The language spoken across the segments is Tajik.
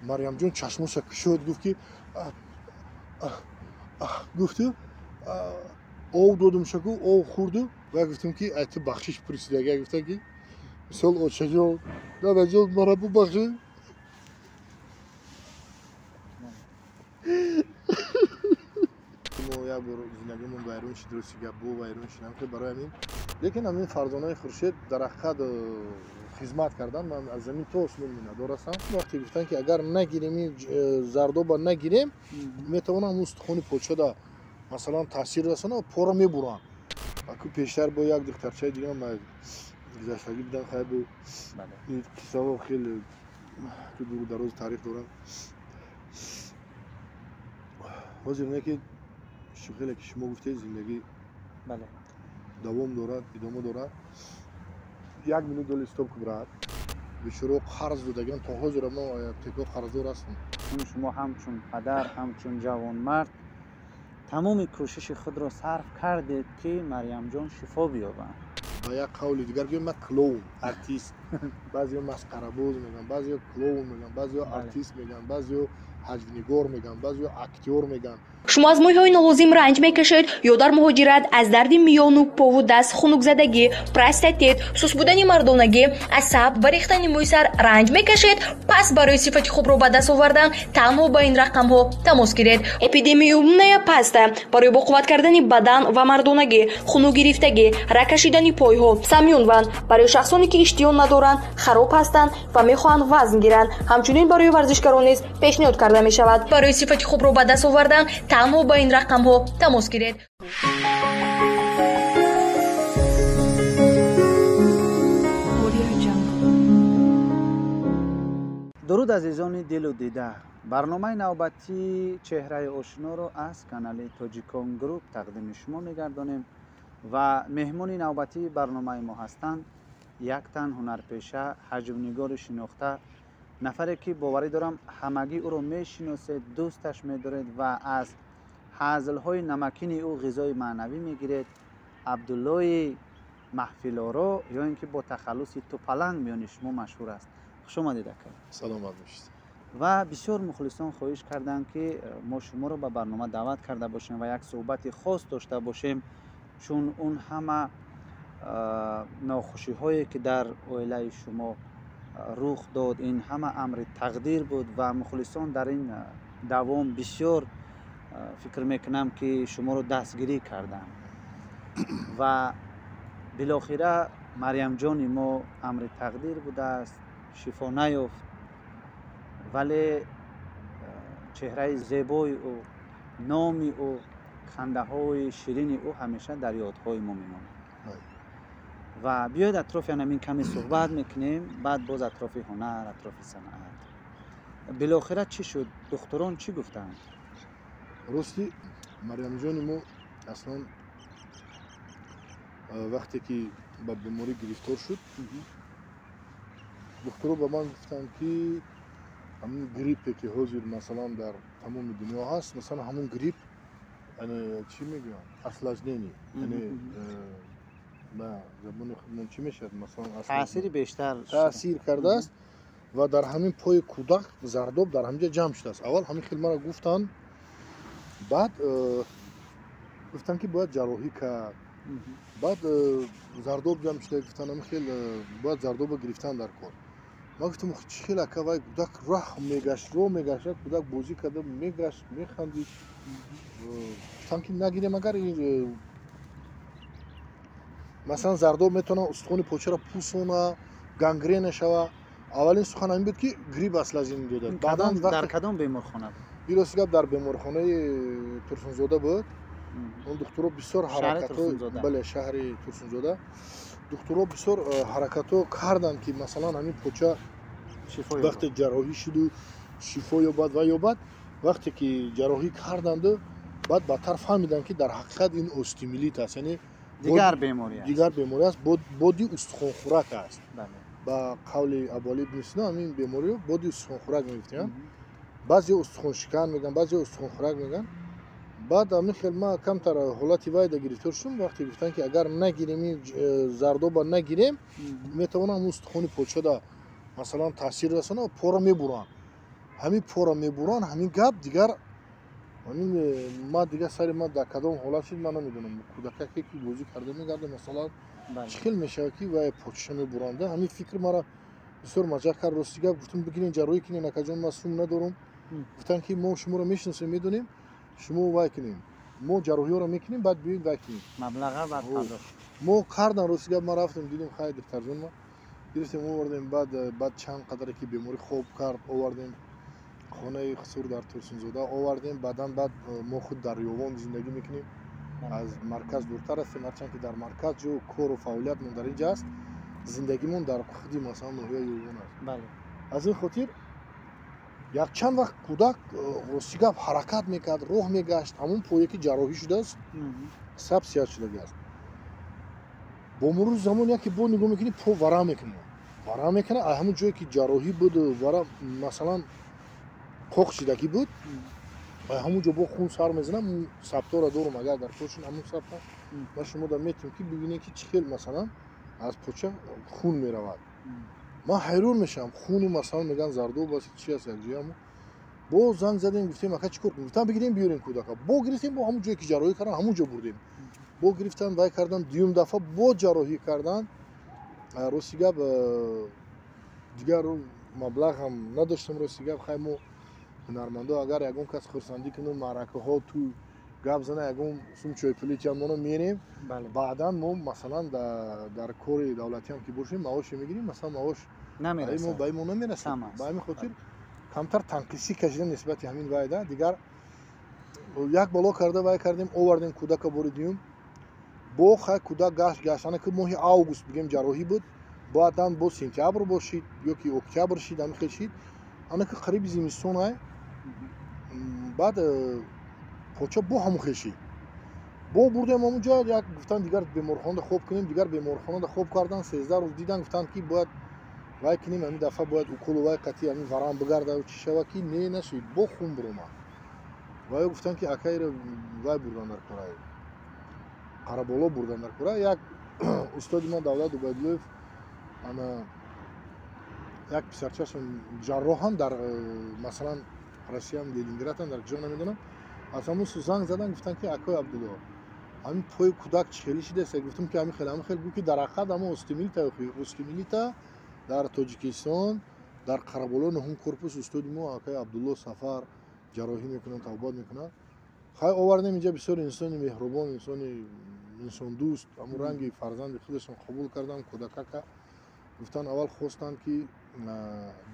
Марьямҷон чашмоша кушод, гуфт ки гуфту ов додумшаку, ов хӯрду ва гуфтум ки ай ту бахшиш пурсидага, гуфта ки мисол очаҷон, дадаҷон, мара бубахшед. Мо як бор зиндагимон вайрон шид, рости гап, бо вайрон шид ҳам барои ҳамин. Лекин ҳамин Фарзонаи Хуршед дар ҳақиқат хизмат кардан, ман аз замин то осмон миннатдор ҳастам. Вақте гуфтанд ки агар нагирем, ин зардоба нагирем, метавонам ҳамун устухони почада масалан таъсир расонад, пора мебуранд. Аку пештар бо як духтарчаи дигам гузаштагӣ будан, хай бу қиссаҳо хеле ту дуру дароз таърих доранд. Ҳозир не ки хеле ки шумо гуфтед, зиндагӣ давом дорад, идома дорад. Як минут доли стоп кубрад. Бечоро қарз додагиам, то ҳозир мо теко қарздор ҳастем. Шумо ҳамчун падар, ҳамчун ҷавонмард тамоми кӯшиши худро сарф кардед, ки Марьямҷон шифо биёбанд. Ба як қавли дигар гӯем, ман клоун, артист. Баъзеҳо масқарабоз мегӯянд, баъзеҳо клоун мегӯянд, баъзеҳо артист мегӯянд, баъзеҳо ҳаҷвнигор мегӯянд, баъзеҳо актёр мегӯянд. Шумо аз мӯйҳои нолозим ранҷ мекашед ё дар муҳоҷират аз дарди миёну пову даст, хунукзадагӣ, простатит, сус будани мардонагӣ, асаб ва рехтани мӯи сар ранҷ мекашед? Пас барои сифати хубро ба даст овардан танҳо ба ин рақамҳо тамос гиред. Эпидемиумная паста барои боқувват кардани бадан ва мардонагӣ, хунукгирифтагӣ, раг кашидани пойҳо, самюнван барои шахсоне ки иштиҳо надоранд, хароб ҳастанд ва мехоҳанд вазн гиранд, ҳамчунин барои варзишгарон низ пешниҳод карда мешавад. Барои сифати хубро ба даст овардан танҳо ба ин рақамҳо тамос гиред. Дуруд, азизони дилу дида. Барномаи навбатии «Чеҳраи ошиноро» аз канали Тоҷикон Груп тақдими шумо мегардонем ва меҳмони навбатии барномаи мо ҳастанд як тан ҳунарпеша, ҳаҷвнигори шинохта, нафаре ки боварӣ дорам, ҳамагӣ ӯро мешиносед, дӯсташ медоред ва аз ҳазлҳои намакини ӯ ғизои маънавӣ мегиред. Абдуллои Маҳфилоро ё ин ки бо тахаллуси Тупаланг миёни шумо машҳур аст. Хуш омадед, ака. Саломат бошед. Ва бисёр мухлисон хоҳиш карданд, ки мо шуморо ба барнома даъват карда бошем ва як суҳбати хос дошта бошем, чун он ҳама нохушиҳое ки дар оилаи шумо рух дод, ин ҳама амри тақдир буд ва мухлисон дар ин давом бисёр, фикр мекунам, ки шуморо дастгирӣ карданд. Ва билохира Марьямҷони мо амри тақдир будааст, шифо наёфт, вале чеҳраи зебои ӯ, номи ӯ, хандаҳои ширини ӯ ҳамеша дар ёдҳои мо мемонад. Ва биёед, атрофи ҳамин каме суҳбат мекунем, баъд боз атрофи ҳунар, атрофи санъат. Билохира чӣ шуд? Духтурон чӣ гуфтанд? Рости, Марьямҷони мо аслан вақте ки ба беморӣ гирифтор шуд, духтуро ба ман гуфтанд, ки ҳамин гриппе ки ҳозир масалан дар тамоми дунё ҳаст, масалан ҳамун грипп чӣ мегӯянд, осложнение, яъне ба забони худмон чӣ мешавад, масалан таъсири бештар. Таъсир кардааст ва дар ҳамин пои кӯдак зардоб дар ҳамин ҷо ҷамъ шудааст. Аввал ҳамин хел мара гуфтанд, баъд гуфтанд, ки бояд ҷарроҳӣ кард. Баъд зардоб ҷамъ шуда, гуфтанд, ҳамин хел бояд зардоба гирифтан дар кор. Ман гуфтам, чӣ хел, ака? Вай кӯдак раҳ мегашт, роҳ мегашт, кӯдак бозӣ карда мегашт, механдид. Гуфтам, ки нагирем агар, масалан зардоб метавонад устухони почаро пӯсона, гангрена шава. Аввалин сухан ҳамин буд, ки грипп осложнение додад. Баъдан дар кадом беморхона? Ин, рости гап, дар беморхонаи Турсунзода буд. Он духтуро бисёр ҳаракатҳо, бале, шаҳри Турсунзода, духтуро бисёр ҳаракатҳо карданд, ки масалан ҳамин поча вақте ҷарроҳӣ шуду шифо ёбад ва ёбад. Вақте ки ҷарроҳӣ карданду, баъд баъдтар фаҳмиданд, ки дар ҳақиқат ин остеомиелит аст, яъне дигар беморӣ. Дигар беморӣ аст, боди устухонхӯрак аст. Ба қавли Абуалӣ ибни Сино, ҳамин бемориро боди устухонхӯрак мегуфтем. Баъзео устухоншикан мегӯянд, баъзео устухонхӯрак мегӯянд. Баъд ҳамин хел ман камтар ҳолати вайда гирифтор шудам. Вақте гуфтанд, ки агар нагирем, ин зардоба нагирем, метавонад ҳамун устухони почада масалан таъсир расонад, пора мебуранд. Ҳамин пора мебуранд, ҳамин гап дигар, ҳамин ма дигар сари ма дар кадом ҳолат шуд, ман намедонам. Кӯдакаке ки бозӣ карда мегарда, масалан, чӣ хел мешавад, ки вай почаша мебуранда? Ҳамин фикр мара бисёр маҷақ кард. Рости гап, гуфтам, бигирен, ҷарроҳӣ кунен, акаҷон, ман сум надорам. Гуфтанд, ки мо шуморо мешиносем, медонем, шумо вай кунем, мо ҷарроҳиҳоро мекунем, баъд биёед, вай кунем. Маблаға баъд пардохт. Мо кардан, рости гап, ман рафтам, дидем, хай, духтарҷон, ма гирифтем, овардем. Баъд чанд қадаре ки беморӣ хоб кард, овардем хонаи Хусур дар Турсунзода овардем. Баъдан баъд мо худ дар Ёвон зиндагӣ мекунем, аз марказ дуртар ҳастем. Ҳарчанд ки дар марказ ҷо кору фаъолиятмон дар инҷа аст, зиндагимон дар худи, масалан, ноҳияи Ёвон аст. Аз ин хотир якчанд вақт кӯдак, рости гап, ҳаракат мекард, роҳ мегашт. Ҳамон пое ки ҷарроҳӣ шудааст, саб сиҳат шудагӣ аст. Бо мурури замон яке бо нигоҳ мекунӣ, по варам мекунад, варам мекунад. Ҳамон ҷое ки ҷарроҳӣ буд, варам, масалан, қоқ шидагӣ буд, ҳамон ҷо бо хун сар мезанам. Сабтора дорум, агар дар кошин ҳамон сабта ман шумо да метавем, ки бибинед, ки чӣ хел, масалан, аз поча хун меравад. Ман ҳайрон мешавам. Хуну, масалан, мегӯянд, зардоб аст, чи аст. Якҷоямо боз занг задем, гуфтем, ака, чӣ кор кунем? Гуфтам, бигирем, биёрем кӯдака. Бо гирифтем, бо ҳамон ҷое ки ҷарроҳӣ кардан, ҳамон ҷо бурдем, бо гирифтан, вай кардан, дуюм дафъа бо ҷарроҳӣ кардан. Рости гап, дигар маблағ ҳам надоштам. Рости гап, хай, мо ҳунармандо, агар ягон кас хурсандӣ кунем, маъракаҳо, ту гап зана, ягон сум чойпулӣ тиям, моно мерем. Баъдан мо, масалан, дар кори давлатиам ки бошем, маоше мегирем, масалан, маош ба мо намерасад. Ба ҳамин хотир камтар танқисӣ кашидем нисбати ҳамин вайда. Дигар як бало карда, вай кардем, овардем кӯдака бори дуюм. Бо хай, кӯдак гашт, гашт. Ана ки моҳи август, бигем, ҷарроҳӣ буд, баъдан бо сентябр бошид ё ки октябр шид, ҳамин хел шид. Ана ки қариби зимистон ай. Баъд поча бо ҳамон хел шид, бо бурдем ҳамонҷо. Як гуфтан, дигар беморхонада хоб кунем. Дигар беморхонада хоб кардан, 13 рӯз дидан, гуфтанд, ки бояд вай кунем, ҳамин дафъа бояд уколу вай қатъи, ҳамин варам бигарда, чӣ шава, ки не, нашид, бо хун биромад. Ваё гуфтанд, ки акайро вай бурдан дар кора, Қараболо бурдан дар кора. Як устоди ман, Давлат Убайдуллоев, ана як писарчашон ҷарроҳам дар, масалан, Россиям, Ленинградам, дар куҷо намедонам. Аз ҳамон су занг задан, гуфтанд, ки акои Абдулло, ҳамин пои кӯдак чӣ хеле шидааст? Гуфтам, ки ҳамин хел, ҳамин хел. Гуфт, ки дар ҳақиқат ҳамон остеомиелита дар Тоҷикистон, дар Қараболо, нуҳум корпус, устоди мо акаи Абдулло Сафар ҷарроҳӣ мекунанд, табобат мекунанд. Хай, овардем инҷа. Бисёр инсони меҳрубон, инсони инсондӯст, ҳамун ранги фарзанди худашон қабул кардан кӯдакака. Гуфтанд, аввал хостанд, ки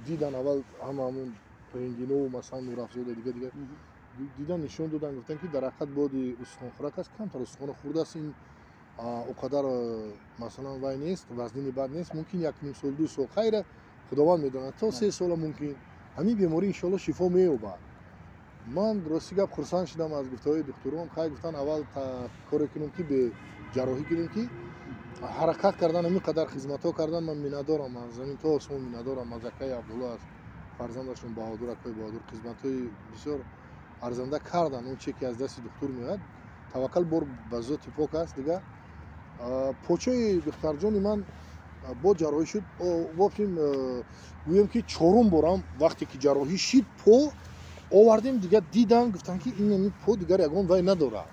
дидан, аввал ҳама ҳамун рентгенову, масалан, нурафзода, дига дигар дидан, нишон доданд. Гуфтанд, ки дар ҳақиқат боди устухонхӯрак аст, камтар устухона хурдааст, ин о қадар, масалан, вай нест, вазнини бад нест, мумкин 1,5 сол, 2 сол, хайра, Худованд медонад, то 3 сола мумкин ҳамин беморӣ иншоалло шифо меёбад. Ман, рости гап, хурсанд шудам аз гуфтаҳои духтурон. Хай, гуфтанд, аввал коре кунем, ки бе ҷарроҳӣ кунем, ки ҳаракат кардан, ҳамин қадар хизматҳо кардан. Ман миннатдорам, аз замин то осмон миннатдорам аз акаи Абдулло, аз фарзандашон Баҳодур, акои Баҳодур. Хизматҳои бисёр арзанда кардан, он чизе ки аз дасти духтур меояд. Таваккал бор ба зоти пок аст. Дигар почаи духтарҷони ман бо ҷарроҳӣ шуд. В общем, гӯем, ки чорум борам вақте ки ҷарроҳӣ шид, по овардем, дигар дидан, гуфтанд, ки ин по дигар ягон вай надорад.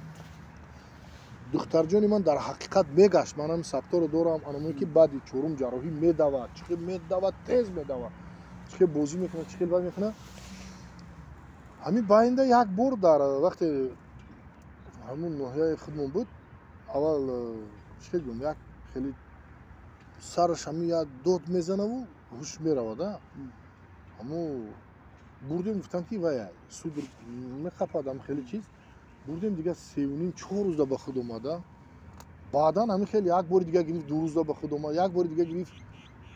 Духтарҷони ман дар ҳақиқат мегашт. Ман ҳам сабторо дорам, анамое ки баъди чорум ҷарроҳӣ медавад, чӣ хел медавад, тез медавад, чӣ хел бозӣ мекунад, чӣ хел вай мекунад. Ҳамин байнда як бор, дар вақте ҳамун ноҳияи худмон буд, аввал, чӣ хел гӯям, як хеле сараш ҳамин як дод мезанаву ҳуш меравад. Ҳамо бурдем, гуфтанд, ки вай судор мехапад, ҳам хеле чиз. Бурдем, дигар 3,5, 4 рӯзда ба худ омада. Баъдан ҳамин хеле як бори дига гирифт, 2 рӯзда ба худ омад, як бори дига гирифт,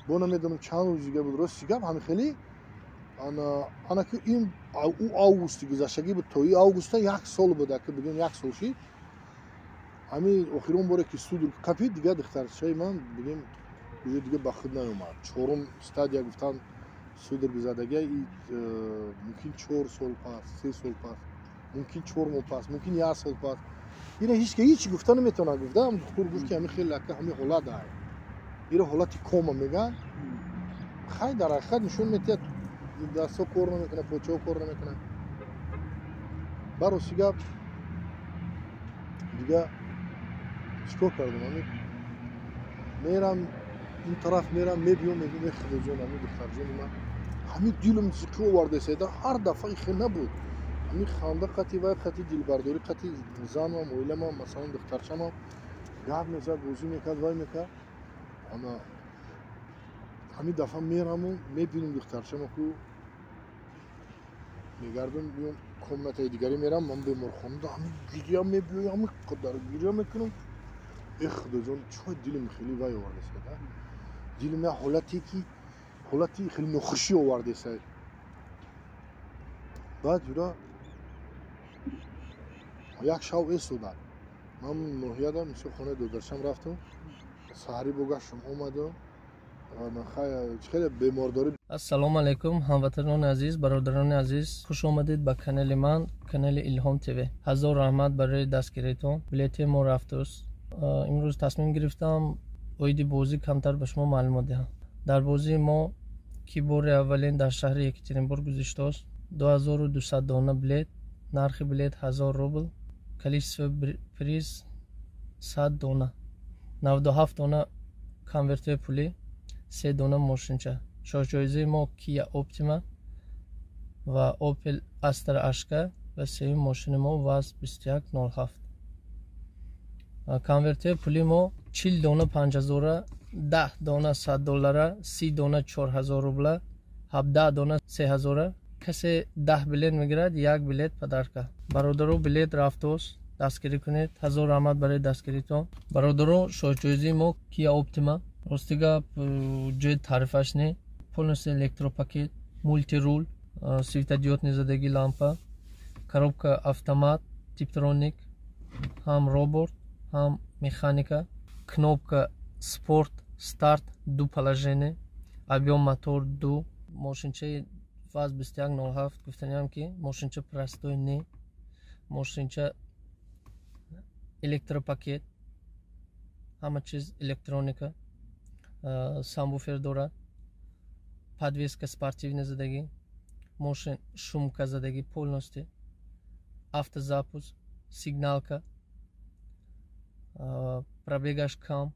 бо намедонам чанд рӯз дига буд. Рости гап, ҳамин хеле ана ки ин ӯ августи гузаштагӣ буд, то и августа як сол буд, ака, бигем, як сол шид. Ҳамин охирон боре ки судор қапид, дигар духтарчаи ман, бигем, уже дига ба худ наёмад. Чорум стадия, гуфтанд, судорогзадагия и мумкин 4 сол пас, 3 сол пас, мумкин 4 моҳ пас, мумкин як сол пас. Ира ҳеч ки ҳеч гуфта наметавонад. Гуфта, духтур гуфт, ки ҳамин хеле, ака, ҳамин ҳолат ай, ира ҳолати кома мегӯянд. Хай, дар ҳақиқат нишон медиҳад. Дастҳо кор намекунад, почаҳо кор намекунад. Ба рости гап, дига чӣ кор кардам? Ами мерам ин тараф, мерам, мебиём, мегӯм: э, худоҷон, ами духтарҷони ман, ҳамин дилам зиқӣ овардаеседа. Ҳар дафъа ихе набуд. Ҳамин ханда қати вай, қати дилбардорӣ, қати занам, оиламам, масалан, духтарчамам гап мезад, бозӣ мекард, вай мекард. Ана ҳамин дафъа мераму мебинем духтарчама ку, мегардам, биём, комнатаи дигаре мерам, ман беморхонада ҳамин гиря мебиёям, ҳамин қадар гиря мекунам. Э, худоҷон, чой дилам хеле вай овардеседа, дилам як ҳолате ки ҳолати хеле нохушӣ овардеса. Баъд юра як шав эстодад. Ман ноҳияда, мисол, хонаи додарчам рафтам, саҳарӣ богаштам, омадам, хеле бемордорӣ. Ассалому алайкум, ҳамватанони азиз, бародарони азиз, хуш омадед ба канали ман, канали Илҳом ТВ. Ҳазор раҳмат барои дастгиритон. Билети мо рафтааст. Имрӯз тасмим гирифтам оиди бозӣ камтар ба шумо маълумот диҳам. Дар бозии мо, ки бори аввалин дар шаҳри Екатеринбург гузиштааст, 2200 дона билет, нархи билет 1000 рубл, количество приз 100 дона, 97 дона конвертҳои пулӣ, се дона мошинча. Шоҳҷоизаи мо Kia Optima ва Opel Astra HK ва сеюм мошини мо ВАЗ 2107. Конвертҳои пули мо 40 дона 5000, 10 дона 100 доллара, 30 дона 4000 рубла, 17 дона 3000. Касе 10 билет мегирад, як билет подарка. Бародаро, билет рафтост, дастгирӣ кунед. Ҳазор раҳмат барои дастгиритон. Бародаро, шоҳҷоизаи мо Kia Optima. Рости гап, ҷои таърифаш не. Полностью электропакет, мультируль, светодиодный задагӣ лампа, коробка автомат, типтроник, ҳам робот, ҳам механика, кнопка спорт, старт, ду положение, объем мотор ду. Мошинчаи ВАЗ 2107, гуфтаниам ки мошинча простой не, мошинча электропакет, ҳама чиз электроника, сабвуфер дорад, подвеска спортивный задагӣ, мошин шумка задагӣ полностью, автозапуск, сигналка, пробегаш кам,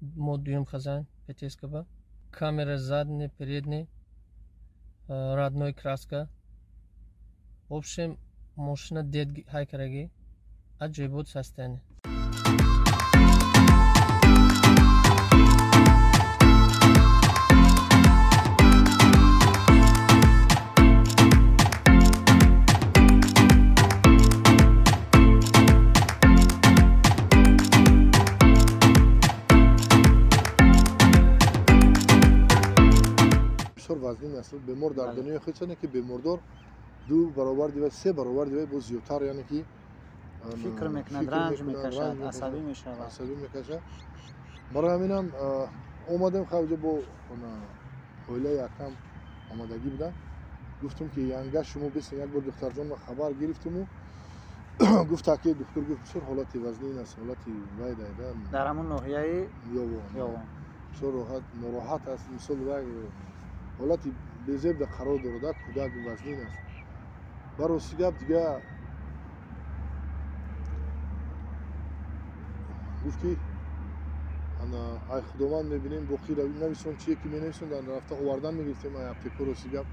мо дуюм хозяин ПТСкаба, камера задний, передний, родной краска. В общем, мошина дед ҳайкарагӣ, аҷоибот состояние. Бисёр вазнин аст. Бемор дар дунёи худ, ки бемордор ду баробар дива, се баробар дива боз зиёдтар, яъне ки фикр мекунад, ранҷ мекашад, асабӣ мешавад. Асабӣ мекашад. Барои ҳаминам омадем хавҷа, бо оилаи акам омадагӣ будам. Гуфтум ки янга шумо бисен, як бор духтарҷонма хабар гирифтиму гуфта ки духтур гуфт, бисёр ҳолати вазнин аст, ҳолати вай дайда. Дар ҳамон ноҳияи Ёвон бисёр нороҳат аст, мисол, вай ҳолати безебда қарор дорад, кӯдак вазнин аст. Ба рости гап, дига гуфт ки ай худованд мебинем, боқӣ нависон, чие ки менависон, дар рафта овардан мегирифтем ай аптеко. Рости гап,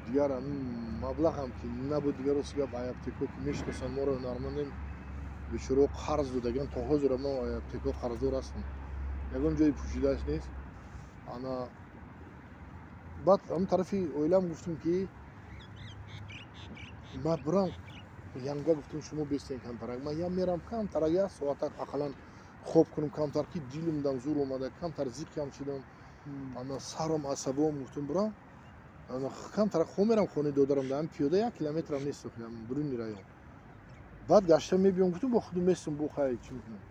дигар маблағам ки набуд. Дигар, рости гап, ай аптеко ки мешиносанд моро, ҳунармандем, бечорао қарз додагиам, то ҳозира мо ай аптеко қарздор ҳастем, ягон ҷои пӯшидааш нест. Ана баъд ҳамн тарафи оилам гуфтум ки ман бурам янга, гуфтум шумо бестен камтарак, ман ям мерам камтарак, як соатак ақаллан хоб кунам камтар, ки дилумдам зур омада, камтар зиқам шидам, ана сарам, асабом. Гуфтум бурам камтарак хоб, мерам хонаи додарам, даам пиёда як километрам нест, буруни район, баъд гашта мебиём. Гуфтум бо худу местум, бо хай чӣ мекунам.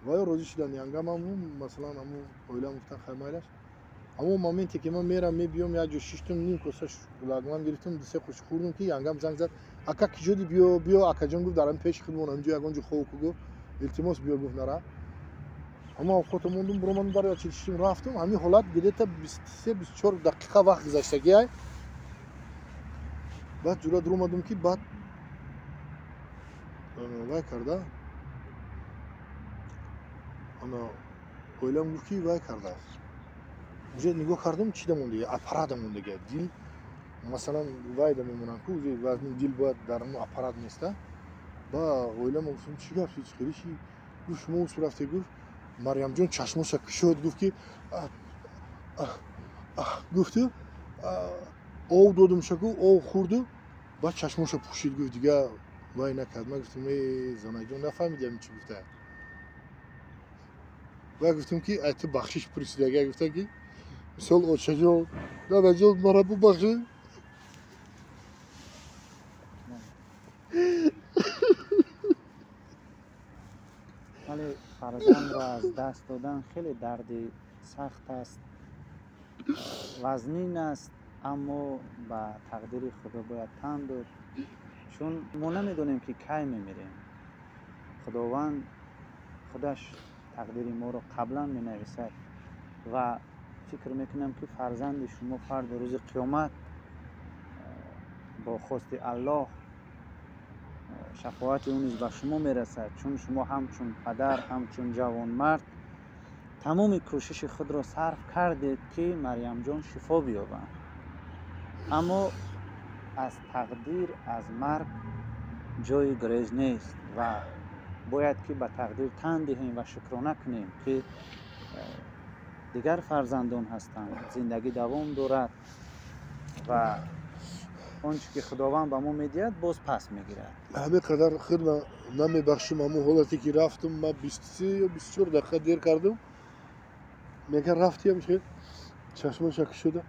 Ваё розӣ шудан, янгам аму, масалан, аму оилам гуфтан хай, майлаш. Ҳамон моменте ки ман мерам, мебиём, як ҷо шиштум, ним коса лагман гирифтум, дусе қуш хӯрдум, ки янгам занг зад: ака, ки ҷоди, биё, биё, акаҷон. Гуфт, дар ҳамин пеши худмон ҳаминҷо ягон ҷо хоб ку. Гуфт, илтимос, биё. Гуфт, нара, ҳама овқото мондум, буромадам, дар шиштум, рафтум. Ҳамин ҳолат где-то 23, 24 дақиқа вақт гузаштагиай. Баъд ҷура дуромадам ки баъд вай карда, ана оилам гуфт ки вай кардааст. Уже нигоҳ кардам, чӣ да мондага, аппарата мондага. Дил масалан вайда мемонанд ку, уже вазни дил бояд дар ҳамон аппарат неста. Ба оилам гуфтам, чӣ гап, чӣ хеле чӣ? Гуфт, шумо усу рафте. Гуфт, Марьямҷон чашмоша кушод, гуфт ки гуфту ов додумша, гуфт, ов хӯрду, баъд чашмоша пӯшид, гуфт, дига вай накард. Ман гуфтам, э занаҷон, нафаҳмидиам чӣ гуфта. Вай гуфтам ки ай ту бахшиш пурсидага, гуфта ки мисол очаҷон, нанаҷон, мара бубахшед. Вале фарзандро аз даст додан хеле дарди сахт аст, вазнин аст, аммо ба тақдири Худо бояд тан дод, чун мо намедонем ки кай мемирем. Худованд худаш тақдири моро қаблан менависад ва фикр мекунам ки фарзанди шумо фарди рӯзи қиёмат бо хости Аллоҳ шафоати ӯ низ ба шумо мерасад, чун шумо ҳамчун падар, ҳамчун ҷавонмард тамоми кӯшиши худро сарф кардед ки Марьямҷон шифо биёбанд. Аммо аз тақдир, аз марг ҷои гурез нест ва бояд ки ба тақдир тан диҳем ва шукрона кунем ки дигар фарзандон ҳастанд, зиндагӣ давом дорад ва он чӣ ки Худованд ба мо медиҳад, боз пас мегирад. Ҳамин қадар худма намебахшим ҳамон ҳолате ки рафтум. Ман 23 ё 24 дақиқа дер кардум. Меган рафтиам, чашмоша кушода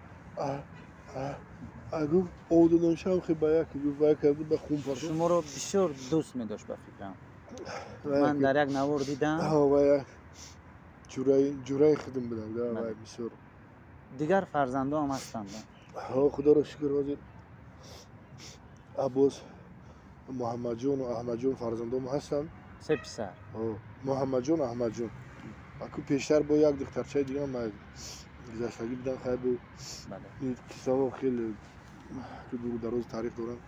гуфт, ов додам шам, хе ба як гуфт, вай карду, ба хун партофт. Шуморо бисёр дӯст медошт, ба фикрам. Ман дар як навор дидам. Вай ҷураи худм будам, вай бисёр. Дигар фарзандоам ҳастанд? Худоро шукр, ҳозир Аббос, Муҳаммадҷону Аҳмадҷон фарзандом ҳастанд. Се писар. Муҳаммадҷон, Аҳмадҷон. Аку пештар бо як духтарчаи дигар гузаштагӣ будан, хай бу қиссаҳо хеле дуру дароз таърих доранд.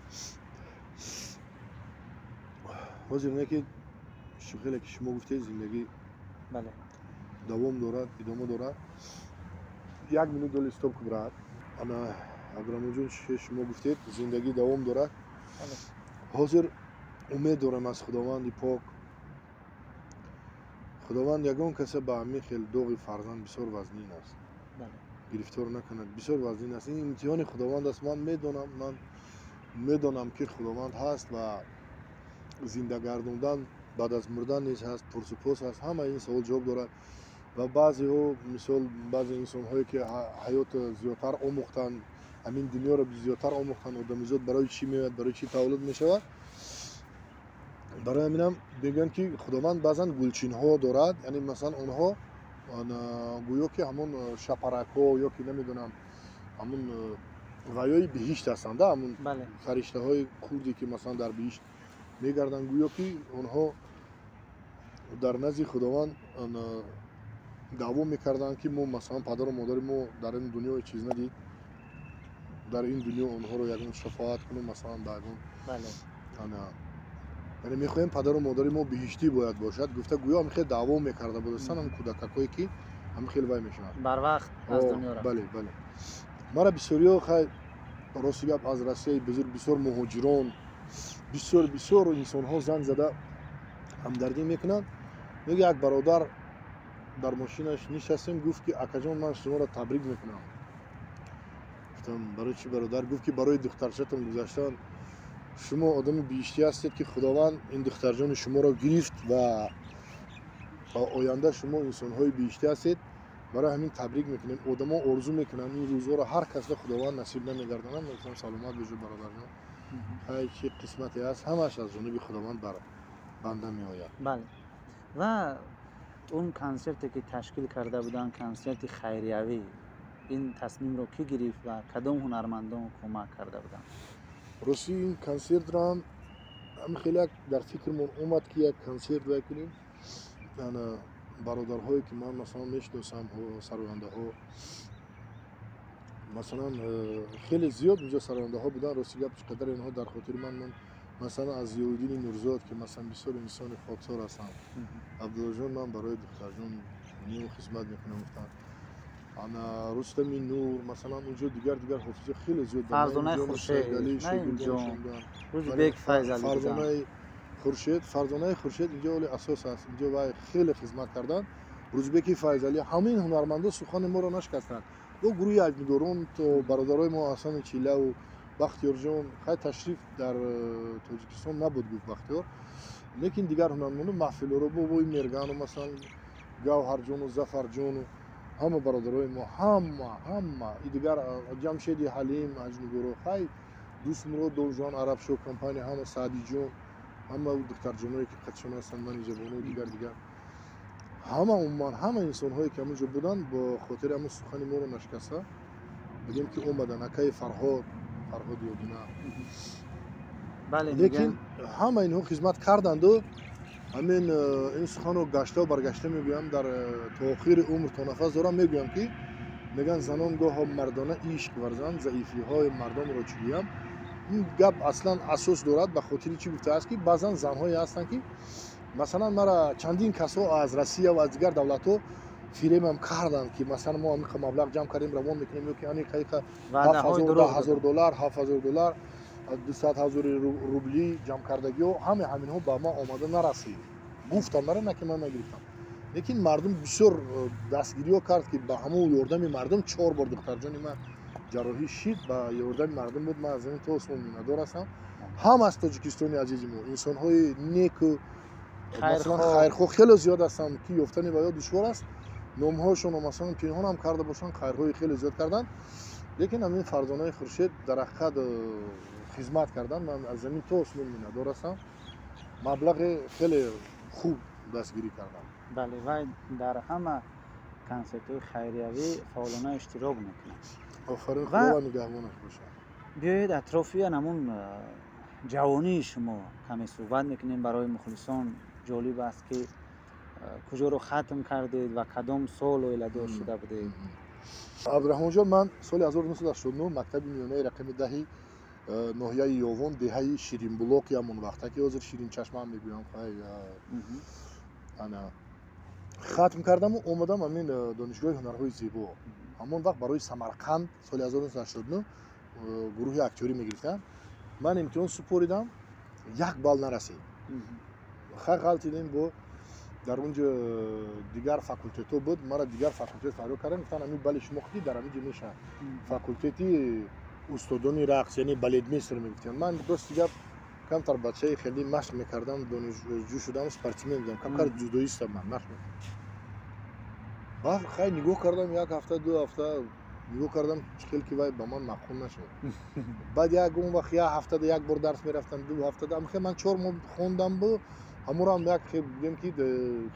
Ҳозир не ки хеле ки шумо гуфтед, зиндагӣ давом дорад, идома дорад. Як минут доли стоп ку, брат. Ана Абдураҳмонҷон, шумо гуфтед, зиндагӣ давом дорад. Ҳозир умед дорам аз Худованди пок. Худованд ягон каса ба ҳамин хел доғи фарзанд бисёр вазнин аст, гирифтор накунад, бисёр вазнин аст. Ин имтиҳони Худованд аст. Ман медонам, ман медонам ки Худованд ҳаст ва зинда гардондан баъд аз мурдан низ ҳаст, пурсупос аст, ҳама ин савол ҷавоб дорад. Ва баъзеҳо, мисол баъзе инсонҳое ки ҳаётро зиёдтар омӯхтанд, ҳамин дунёро зиёдтар омӯхтанд, одамизод барои чӣ меояд, барои чӣ таваллуд мешавад, барои ҳаминам мегӯянд ки Худованд баъзан гулчинҳо дорад, яъне масалан онҳо гӯё ки ҳамон шапаракҳо ё ки намедонам ҳамон ваёи биҳишт ҳастанд, ҳамон фариштаҳои хурде ки масалан дар биҳишт мегарданд, гӯё ки онҳо дар назди Худованд даъво мекарданд ки мо масалан падару модари мо дар ин дунё чиз надид, дар ин дунё онҳоро ягон шафоат кунем, масалан ба ягон, яъне мехоҳем падару модари мо биҳиштӣ бояд бошад, гуфта гӯё ҳам хел даъво мекарда будастан ҳам кӯдакакое ки ҳам хел вай мешаванд. Барвақт аз дунё рафт. Бале, бале. Мара бисёриҳо, хай рости гап, аз Россияи бузург бисёр муҳоҷирон, бисёр бисёр инсонҳо занг зада ҳамдардӣ мекунанд. Мега як бародар дар мошинаш нишастем, гуфт ки акаҷон, ман шуморо табрик мекунам. Гуфтам, барои чӣ, бародар? Гуфт ки барои духтарчатон гузаштан. Шумо одами биҳиштӣ ҳастед ки Худованд ин духтарҷони шуморо гирифт ва оянда шумо инсонҳои биҳиштӣ ҳастед, барои ҳамин табрик мекунем. Одамо орзу мекунанд ин рӯзҳоро, ҳар касро Худованд насиб намегардонад. Мегуфтам, саломат бошед, бародарҷон, хай чӣ қисмате ҳаст, ҳамааш аз ҷониби Худованд бар банда меояд. Бале, ва он консерте ки ташкил карда буданд, консерти хайриявӣ, ин тасмимро кӣ гирифт ва кадом ҳунармандон кӯмак карда буданд? Рости ин консертро ҳам ҳамин хеле як дар фикрмон омад ки як консерт вай кунем. Бародарҳое ки ман масалан мешиносам, сарояндаҳо, Масалан, хеле зиёд инҷо сарояндаҳо буданд. Рости гап, чӣ қадар инҳо дар хотири ман монд. Масалан, аз Зиёиддини Нурзод, ки масалан бисёр инсони хоксор ҳастанд. Абдуллоҷон, ман барои духтарҷон ним хизмат мекунам, гуфтанд. Ана Рустами Нур, масалан, унҷо дигар дигар ҳофизо хеле зиёд. Фарзонаи Хуршед, Рӯзбек Файзалӣ. Фарзонаи Хуршед, Фарзонаи Хуршед инҷо оли асос аст, инҷо вай хеле хизмат карданд. Рӯзбеки Файзалӣ, ҳамин ҳунармандо сухани моро нашикастанд. Бо гурӯҳи аҷнигорон то бародарои мо Ҳасани Чилаву Бахтиёрҷон, хай, ташриф дар Тоҷикистон набуд, гуфт Бахтиёр, лекин дигар ҳунармандо маҳфилҳоро, бобои Мергану, масалан, Гавҳарҷону Зафарҷону ҳама бародарои мо, ҳама ҳама и дигар, Ҷамшеди Ҳалим, аҷнигоро, хай, Дӯстмурод Довжон, Арабшо компания, ҳама, Саъдиҷон, ҳама духтарҷоное, ки қатшон ҳастанд, Манижабону, дигар дигар, ҳама, умуман ҳама инсонҳое, ки ҳамонҷо буданд, бо хотири ҳамон сухани моро нашикаста бигем, ки омадан. Акаи Фарҳод, Фарҳод Ёдина. Лекин ҳама инҳо хизмат карданду ҳамин ин суханро гаштаву баргашта мегӯям, дар то охири умр, то нафас дорам, мегӯям, ки мегӯянд, занон гоҳо мардона ишқ варзанд, заифиҳои мардонро чӣ гӯям. Ин гап аслан асос дорад. Ба хотири чӣ гуфтааст, ки баъзан занҳое ҳастанд, ки масалан мара чандин касҳо аз Россия ва аз дигар давлатҳо фиремам карданд, ки масалан мо амиқа маблағ ҷамъ кардем, равон мекунем, ё ки аниқаиқа 10,000 доллар, 7000 доллар, 200 000 рубли ҷамъ кардагиҳо, ҳама ҳаминҳо ба ман омада нарасид. Гуфтам мара, на ки ман нагирифтам, лекин мардум бисёр дастгириҳо кард, ки ба ҳамон ёрдами мардум чор бор духтарҷони ман ҷарроҳӣ шид. Ба ёрдами мардум буд. Ман аз ин то осмон миннатдор ҳастам. Ҳам аз Тоҷикистони азизи мо инсонҳои неку, масалан, хайрхоҳ хеле зиёд ҳастанд, ки ёфтани ба ё душвор аст. Номҳояшонро, масалан, пинҳонам карда бошанд, хайрҳои хеле зиёд карданд. Лекин ҳамин Фарзонаи Хуршед дар ҳақиқат хизмат карданд. Ман аз замин то осмон миннатдор ҳастам, маблағи хеле хуб дастгирӣ кардам. Бале, вай дар ҳама консертҳои хайриявӣ фаъолона иштирок мекунад. Офарин, Худо нигаҳбонаш бошад. Биёед, атрофи ҳамун ҷавонии шумо каме суҳбат мекунем. Барои мухлисон ҷолиб аст, ки куҷоро хатм кардед ва кадом сол оиладор шуда будед? Абдураҳмонҷон, ман соли 1989 мактаби миёнаи рақами 10-и ноҳияи Ёвон, деҳаи Ширинбулоқи, ҳамон вақта, ки ҳозир Ширинчашмаам мегӯям, ана, хатм кардаму омадам ҳамин Донишгоҳи ҳунарҳои зебо. Ҳамон вақт барои Самарқанд соли 1989 гурӯҳи актёрӣ мегирифтам. Ман имтиҳон супоридам, як балл нарасид. Хай, ғалтидем, бо дар он ҷо дигар факултетҳо буд, мара дигар факултет фарёд кардам, гуфтанд, ҳамин балли шумо худӣ дар ҳамин ҷо мешавад, факултети устодони рақс, яъне балетмейстер мегуфтем. Ман, рости гап, камтар бачаи хеле машқ мекардам, донишҷӯ шудам, спортсмен будам, камтар дзюдоистам, ман машқ мекардам. Баъд, хай, нигоҳ кардам, як ҳафта, 2 ҳафта нигоҳ кардам, чӣ хел ки вай ба ман маъқул нашуд. Баъд як он вақт як ҳафтада як бор дарс мерафтам, 2 ҳафтада. Амхел ман 4 моҳ хондам, бу ҳамонам як бигем, ки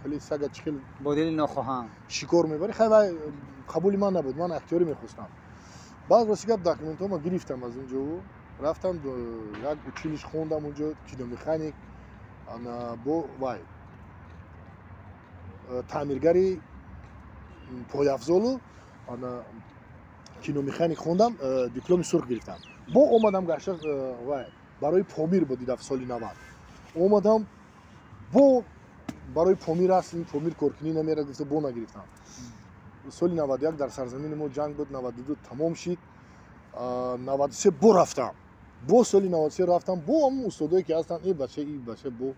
хеле сага чӣ хел бо дили нохоҳам шикор мебарӣ. Хай, вай қабули ман набуд, ман актёрӣ мехостам. Баъд, рости гап, документҳома гирифтам аз унҷо, рафтам як училище, хондам унҷо киномеханик, бо вай таъмиргари пойафзолу киномеханик хондам, дипломи сурх гирифтам. Бо омадам гашта, вай барои Помир буд, дидаф, соли 90 омадам, бо барои Помир аст, ин Помир коркунӣ намерад, гуфта, бо нагирифтам. Соли 91 дар сарзамини мо ҷанг буд, 92 тамом шид, 93 бо рафтам, бо соли 93 рафтам, бо ҳамон устодое, ки ҳастанд, э бача, и бача, бо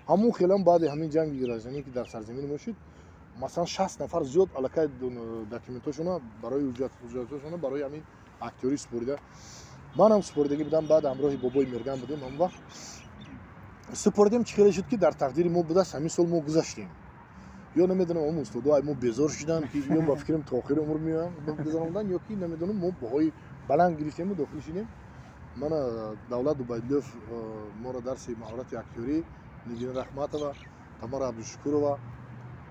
ҳамон хелам. Баъди ҳамин ҷанги гражданӣ, ки дар сарзамини мо шуд, масалан, 60 нафар зиёд аллакай документҳошона барои ҳуҷҷатҳошона барои ҳамин актёрӣ супорида, манам супоридагӣ будам. Баъд ҳамроҳи бобои Мерган будем, ҳамон вақт супоридем. Чӣ хеле шуд, ки дар тақдири мо будааст, ҳамин сол мо гузаштем. Ё намедонам, ҳамон устодо ай мо безор шуданд, ки ё ба фикрам то охири умр меоям гузарондан, ё ки намедонам, мо баҳои баланд гирифтему дохил шудем. Мана Давлат Убайдуллоев моро дарси маҳорати актёрӣ, Нигина Раҳматова, Тамара Абдушукурова,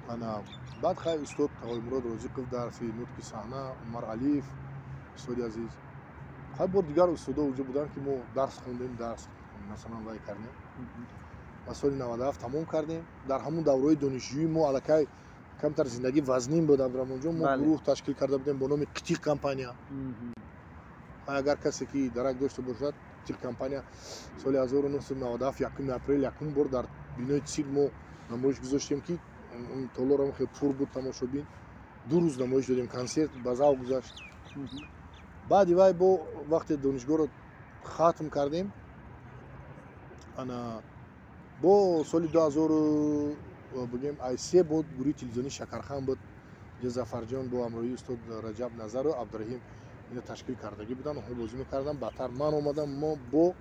ана баъд, хай, устод Тағоимурод Розиқов дарси нутқи саҳна, Умар Алиев, устоди азиз, хай, бор дигар устодо уҷо буданд, ки мо дарс хондем, дарс, масалан, вай кардем ва соли 97 тамом кардем. Дар ҳамон давраҳои донишҷӯӣ мо аллакай камтар зиндагӣ вазнин буд, Абдураҳмонҷон. Мо гурӯҳ ташкил карда будем бо номи Қитиқ компания. Агар касе ки дарак дошта бошад, цирк компания соли 1997 1 апрел якум бор дар бинои цирк мо намоиш гузоштем, ки толорам хеле пур буд тамошобин. 2 рӯз намоиш додем, консерт ба завқ гузашт. Баъди вай бо вақте донишгоҳро хатм кардем, ана бо соли 2000 бигем ай се буд, гурӯҳи телевизионии Шакархан буд. Зафарҷон бо ҳамроҳии устод Раҷаб Назару Абдураҳим ина ташкил кардагӣ буданд, онҳо бозӣ мекарданд. Баъдтар ман омадам, мо бо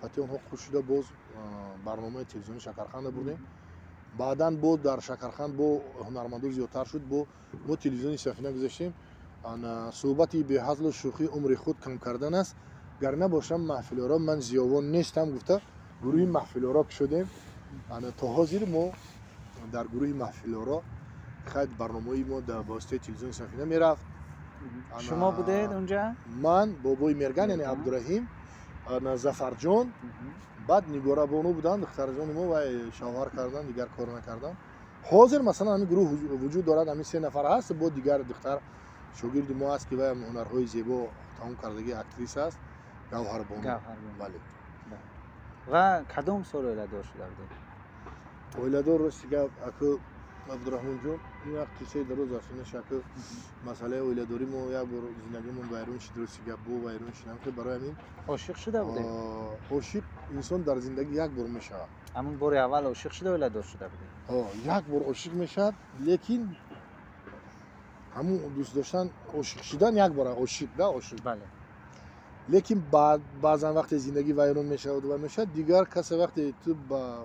ҳатти онҳо хуш шуда боз барномаи телевизионии Шакарханда бурдем. Баъдан бо дар Шакархан бо ҳунармандо зиёдтар шуд, бо мо телевизиони Сафина гузаштем. Суҳбати беҳазлу шӯхӣ умри худ кам кардан аст, гар набошам маҳфилоро ман зиёвон нестам гуфта гурӯҳи маҳфилоро кушодем. То ҳозир мо дар гурӯҳи маҳфилоро хайр барномаи мо дар воситаи телевизиони Сафина мерафт. Шумо будед унҷа? Ман, бобои Мерган, яъне Абдураҳим, Зафарҷон, баъд Нигорабону буданд, духтарҷони мо, вай шавҳар кардан, дигар кор накардан. Ҳозир масалан ҳамин гурӯҳ вуҷуд дорад, ҳамин се нафар ҳаст, бо дигар духтар шогирди мо аст, ки вай ҳунарҳои зебо тамом кардагӣ, актриса аст, Гавҳарбону. Бале. Ва кадом сол оиладор шуда будед? Оиладор, рости гап, аку Абдураҳмонҷон, ин як қиссаи дароз аст. Инаш аку масъалаи оиладорӣ, мо як бор зиндагимон вайрон шид, рости гап, бо вайрон шидам, ки барои ҳамин. Ошиқ шуда будед? Ошиқ инсон дар зиндагӣ як бор мешавад. Ҳамун бори аввал ошиқ шуда оиладор шуда будед? Як бор ошиқ мешавад, лекин ҳамун дӯст доштан, ошиқ шидан як бора ошиқ да ошиқ. Бале. Лекин баъзан вақте зиндагӣ вайрон мешавад ва мешавад, дигар касе вақте ту ба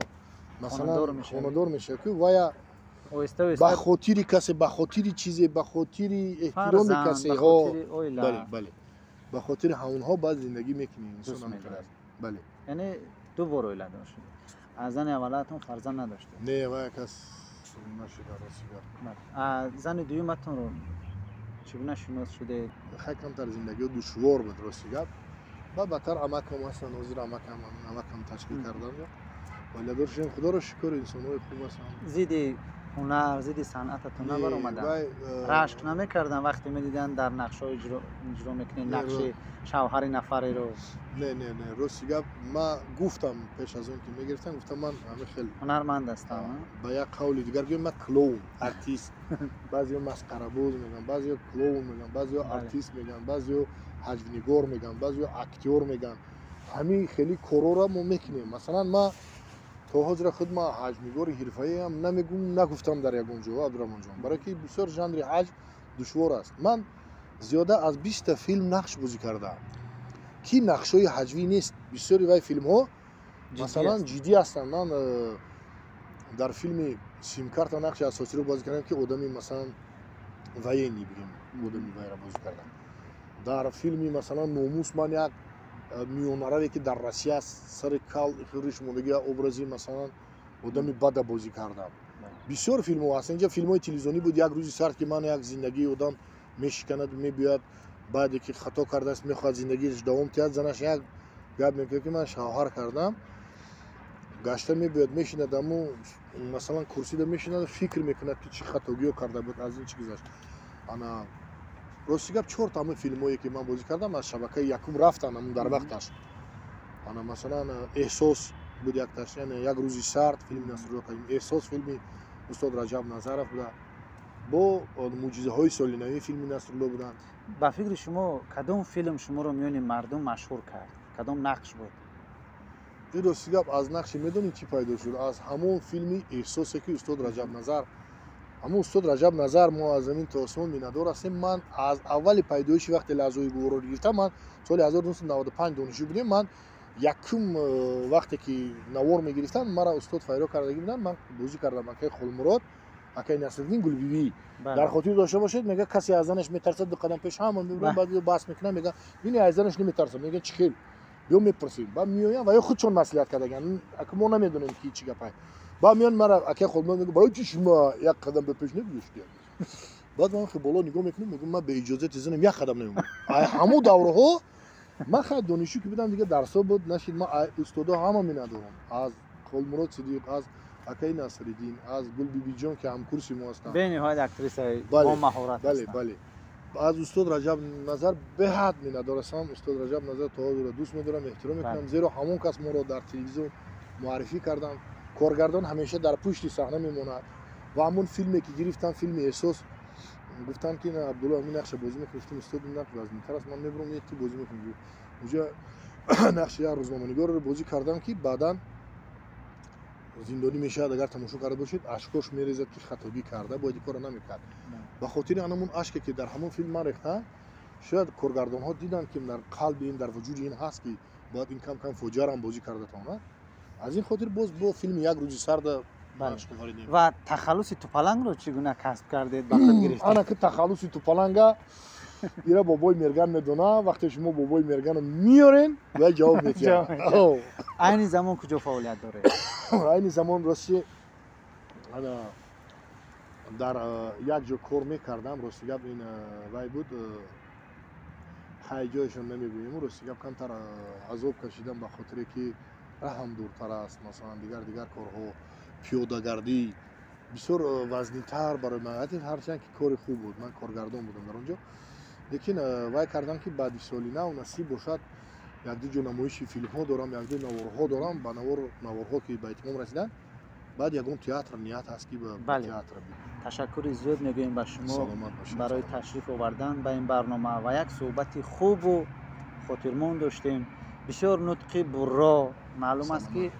масалан хонадор мешавад, ки вая ба хотири касе, ба хотири чизе, ба хотири эҳтироми касе, бале, бале, ба хотири ҳамонҳо баъд зиндагӣ мекунӣ инсон. Бале. Яъне ду бор оиладор шудед. Аз зани аввалатон фарзанд надоштед? Не, вая кас нашуда, рости гап. Зани дуюматонро чӣ гуна шинос шудед? Хай, камтар зиндагиҳо душвор буд, рости гап. Баъд баъдтар амакам ҳастанд, ҳозир амакам ташкил карданд, оиладор шудем, худоро шукр, инсонҳои хуб ҳастанд. Зидди ҳунар, зидди санъататон набаромаданд? Рашк намекарданд вақте медиданд дар нақшҳо иҷро мекунед, нақши шавҳари нафареро? Не, не, не, рости гап, ма гуфтам пеш аз он ки мегирифтам, гуфтам ман ҳамин хел ҳунарманд ҳастам. Ба як қавли дигар гӯем, ман клоун, артист. Баъзеҳо масқарабоз мегӯянд, баъзеҳо клоун мегӯянд, баъзеҳо артист мегӯянд, баъзеҳо ҳаҷвнигор мегӯянд, баъзеҳо актёр мегӯянд. Ҳамин хели корҳоро мо мекунем. Масалан, ма то ҳозира худ ма ҳаҷвнигори ҳирфаиам намегӯм, нагуфтам дар ягон ҷо, Абдураҳмонҷон, барое ки бисёр жанри ҳаҷв душвор аст. Ман зиёда аз 20-та филм нақш бозӣ кардаам, ки нақшҳои ҳаҷвӣ нест. Бисёри вай филмҳо масалан ҷиддӣ ҳастанд. Ман дар филми Симкарта нақши асосиро бозӣ кардам, ки одами масалан военный бигем, одами вайра бозӣ кардам. Дар филми масалан Номус ман як миёнараве, ки дар Россия сари кал риш мондагӣ, образи масалан одами бада бозӣ кардам. Бисёр филмҳо ҳаст. Инҷа филмҳои телевизионӣ буд, Як рӯзи сард, ки ман як зиндагии одам мешиканад, мебиёяд, баъде ки хато кардааст, мехоҳад зиндагиаш давом диҳад, занаш як гап мекунад, ки ман шавҳар кардам, гашта мебиёяд, мешинад, аммо масалан курсида мешинад, фикр мекунад, ки чӣ хатогиҳо карда буд, аз ин чӣ гузашт. Ана рости гап, чорта ҳамин филмҳое ки ман бозӣ кардам, аз шабакаи якум рафтанд ҳамун дар вақташ. Ана масалан Эҳсос буд якташ, яъне Як рӯзи сард филми Насрулло Карим, Эҳсос филми устод Раҷаб Назаров буда, бо Мӯъҷизаҳои соли навӣ филми Насрулло буданд. Ба фикри шумо, кадом филм шуморо миёни мардум машҳур кард? Кадом нақш буд? Ин рости гап, аз нақши медонӣ чӣ пайдо шуд? Аз ҳамон филми Эҳсосе, ки устод Раҷаб Назар, ҳамон устод Раҷаб Назар, мо аз замин то осмон миннатдор ҳастем. Ман аз аввали пайдоиши вақте Лаҳзаҳои гуворо гирифтам, ман соли 1995 донишҷӯ будем, ман якум вақте ки навор мегирифтанд, мара устод файро кардагӣ буданд, ман бозӣ кардам акаи Холмурод, акаи Насриддин, Гулбибӣ. Дар хотир дошта бошед, мега касе аз занаш метарсад, ду қадам пеш, ҳама мебурам, баъд баҳс мекунам, мега бини, аз занаш наметарсад, мега чӣ хел, биё мепурсем. Баъд меоям, ва ё худшон маслиҳат кардаган, ака мо намедонем ки чӣ гапай. Баъд меоян, мара акаи Холмурод мега, барои чӣ шумо як қадам ба пеш нагузоштед? Баъд ман хел боло нигоҳ мекунам, мегӯям, ман бе иҷозати занам як қадам намемонам. Ҳамун давраҳо ман хай донишҷӯ ки будам, дига дарсҳо буд, нашид. Ман устодо ҳама миннатдорам, аз Холмурод Сидиқ, аз акаи Насриддин, аз Гулбибиҷон, ки ҳамкурси мо ҳастанд. Бениҳоят актрисаи бо маҳорат. Бале, бале. Аз устод Раҷаб Назар беҳад миннатдор ҳастам. Устод Раҷаб Назар то ҳозир дӯст медорам, эҳтиром мекунам, зеро ҳамон кас моро дар телевизион муаррифӣ карданд. Коргардон ҳамеша дар пушти саҳна мемонад ва ҳамон филме ки гирифтам, филми «Эҳсос», гуфтам ки Абдулло, ҳамин нақша бозӣ мекунӣ? Гуфтам: «Устод, ин нақш вазнинтар аст, ман мебурам, ту бозӣ мекунӣ». Уҷа нақши як рӯзноманигорро бозӣ кардам, ки баъдан зиндонӣ мешавад. Агар тамошо карда бошед, ашкош мерезад, ки хатогӣ карда, бояд ин корро намекард. Ба хотири анамун ашке ки дар ҳамон филм ман рехтам, шояд коргардонҳо диданд, ки дар қалби ин, дар вуҷуди ин ҳаст, ки бояд ин кам кам фоҷиарам бозӣ карда тавонад. Аз ин хотир боз бо филми «Як рӯзи сарда» Ва тахаллуси Тупалангро чӣ гуна касб кардед, ба худ гирифтед? Ана ки тахаллуси Тупаланга, ира бобои Мерган медона. Вақте шумо бобои Мергану меорен, ва ҷавоб метиҳад. Айни замон куҷо фаъолият доред? Айни замон, рости, ана дар як ҷо кор мекардам. Рости гап, ин вай буд, хай, ҷояшон намегӯем. Рости гап, камтар азоб кашидам, ба хотире ки раҳам дуртар аст, масалан, дигар дигар корҳо, пиёдагардӣ бисёр вазнинтар барои ман. Ҳарчанд ки кори хуб буд, ман коргардон будам дар он ҷо, лекин вай кардам, ки баъди соли нав насиб бошад, якду ҷо намоиши филмҳо дорам, якду наворҳо дорам. Ба наворҳо ки ба итмом расиданд, баъд ягон театр ният ҳаст, ки ба театр. Ташаккури зиёд мегӯем ба шумо барои ташриф овардан ба ин барнома ва як суҳбати хубу хотирмон доштем. Бисёр нутқи бурро, маълум аст, ки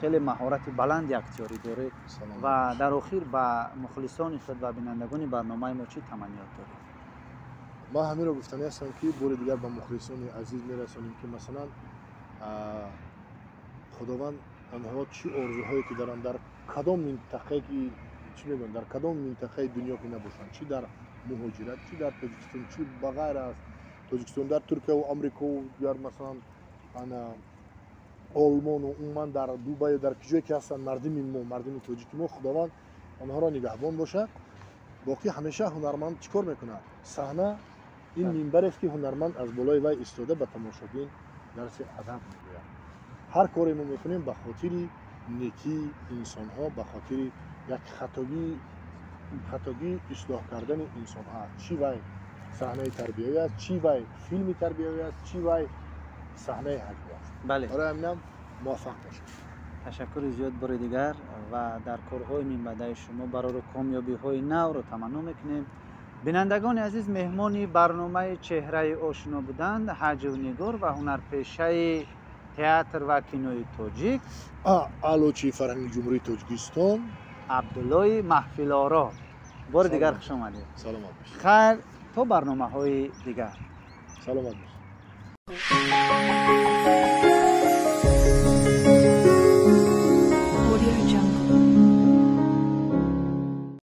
хеле маҳорати баланди актёрӣ доред. Ва дар охир ба мухлисони худ ва бинандагони барномаи мо чӣ таманниёт доред? Ман ҳаминро гуфтанӣ ҳастам, ки бори дигар ба мухлисони азиз мерасонем, ки масалан, Худованд онҳо чӣ орзуҳое ки доранд, дар кадом минтақае ки, чӣ мегӯянд, дар кадом минтақаи дунё ки набошанд, чӣ дар муҳоҷират, чӣ дар Тоҷикистон, чӣ ба ғайр аз Тоҷикистон, дар Туркияву Амрикову дигар, масалан, ана Олмону умуман дар Дубаю, дар куҷое ки ҳастанд мардими мо, мардими тоҷики мо, Худованд онҳоро нигаҳбон бошад. Боқӣ ҳамеша ҳунарманд чӣ кор мекунад? Саҳна ин минбарест, ки ҳунарманд аз болои вай истода ба тамошобин дарси адаб мегӯяд. Ҳар коре мо мекунем, ба хотири некии инсонҳо, ба хотири як хатогии ислоҳ кардани инсонҳо аст. Чӣ вай саҳнаи тарбиявӣ аст, чӣ вай филми тарбиявӣ аст, чӣ вай саҳнаи ҳаҷвӣ аст. Барои ҳаминам муваффақ бошед. Ташаккури зиёд бори дигар ва дар корҳои минбаъдаи шумо барору комёбиҳои навро таманно мекунем. Бинандагони азиз, меҳмони барномаи «Чеҳраи ошино» буданд ҳаҷвнигор ва ҳунарпешаи театр ва кинои тоҷик, Аълочии фарҳанги Ҷумҳурии Тоҷикистон Абдуллои Маҳфилоро. Бори дигар хуш омадед. Саломат бошед. Хайр, то барномаҳои дигар. Саломат бошед.